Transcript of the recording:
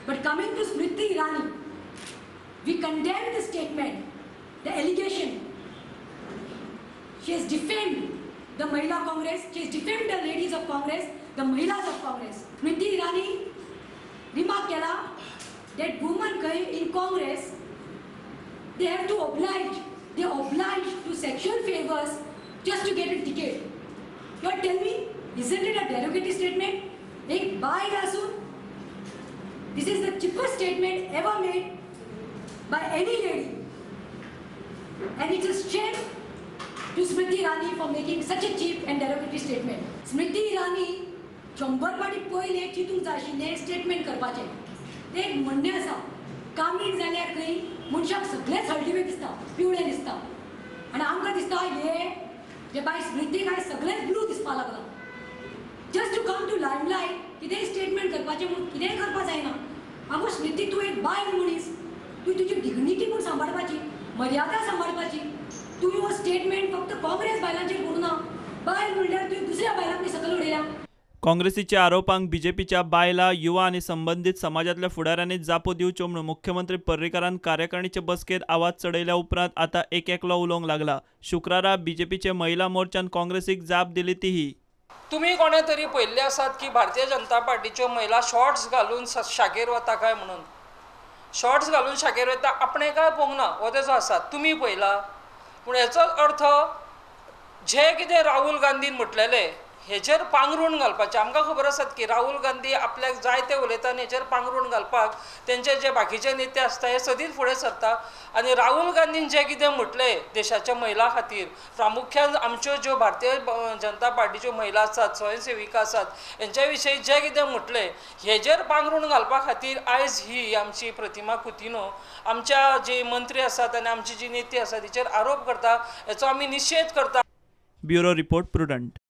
But coming to Smriti Irani, we condemn the statement, the allegation. She has defamed the Mahila Congress, she has defamed the ladies of Congress, the Mahilas of Congress. Smriti Irani remark केला that women in Congress, they have to oblige, they oblige to sexual favors just to get a ticket. You tell me, isn't it a derogatory statement? एक बायल आसून, this is the cheapest statement ever made by any lady. And it is shame to Smriti Irani for making such a cheap and derogatory statement. Smriti Irani 100 फावटी पयलें चिंतूंक जाय आशिल्लें statement करपाचें. तें एक म्हणणें आसा, कामीण जाल्यार खंय मनशाक सगळेंच हळदिवें दिसता, पिवळें दिसता, आनी आमकां दिसता हे जे बाय स्मृतीक आयज सगळेंच ब्लू दिसपाक लागलां. Just to come to limelight कितेंय स्टेटमेंट करपाचें म्हणून कितेंय करपाक जायना. आगो स्मृती, तूं एक बायल मनीस, तूं तुजी डिग्निटी म्हूण सांबाळपाची, मर्यादा सांबाळपाची. तूं हो स्टेटमेंट फक्त काँग्रेस बायलांचेर करूं ना, बायल म्हणल्यार तुवें दुसऱ्या बायलांक सकयल उडयल्या. काँग्रेसीच्या आरोपांक बीजेपीच्या बायला, युवा आनी संबंदीत समाजातल्या फुडाऱ्यांनी जापो दिवच्यो म्हणून मुख्यमंत्री पर्रीकारान कार्यकारिणीचे बसकेत आवाज चडयल्या उपरांत आतां एक एकलो उलोवंक लागला. शुक्रारा बीजेपीचे महिला मोर्चान काँग्रेसीक जाप दिली तीही. तुमी कोणे तरी पळयल्ले आसात की भारतीय जनता पार्टीच्यो महिला शॉर्ट्स घालून शाखेर वता काय म्हणून? शॉर्ट्स घालून शाखेर वता आपणें काय पळोवंक ना, हो तेजो आसा, तुमी पळयला. पूण हेचो अर्थ जे कितें राहुल गांधीन म्हटलेलें हेचेर पांगरूण घालपाचें. आमकां खबर आसात की राहुल गांधी आपल्याक जाय तें उलयता आनी हेचेर पांगरूण घालपाक तेंचे जे बाकीचे नेते आसता हे सदींच फुडें सरता. आनी राहुल गांधीन जें कितें म्हटलें देशाच्या महिला खातीर, प्रामुख्यान आमच्यो ज्यो भारतीय जनता पार्टीच्यो महिला आसात, स्वयंसेविका आसात, हेंच्या विशयी जें कितें म्हटलें हेजेर पांगरूण घालपा खातीर आयज ही आमची प्रतिमा कुतिन्हो आमच्या जी मंत्री आसात आनी आमची जी नेते आसात तिचेर आरोप करता, हेचो आमी निशेध करता. Bureau report, Prudent.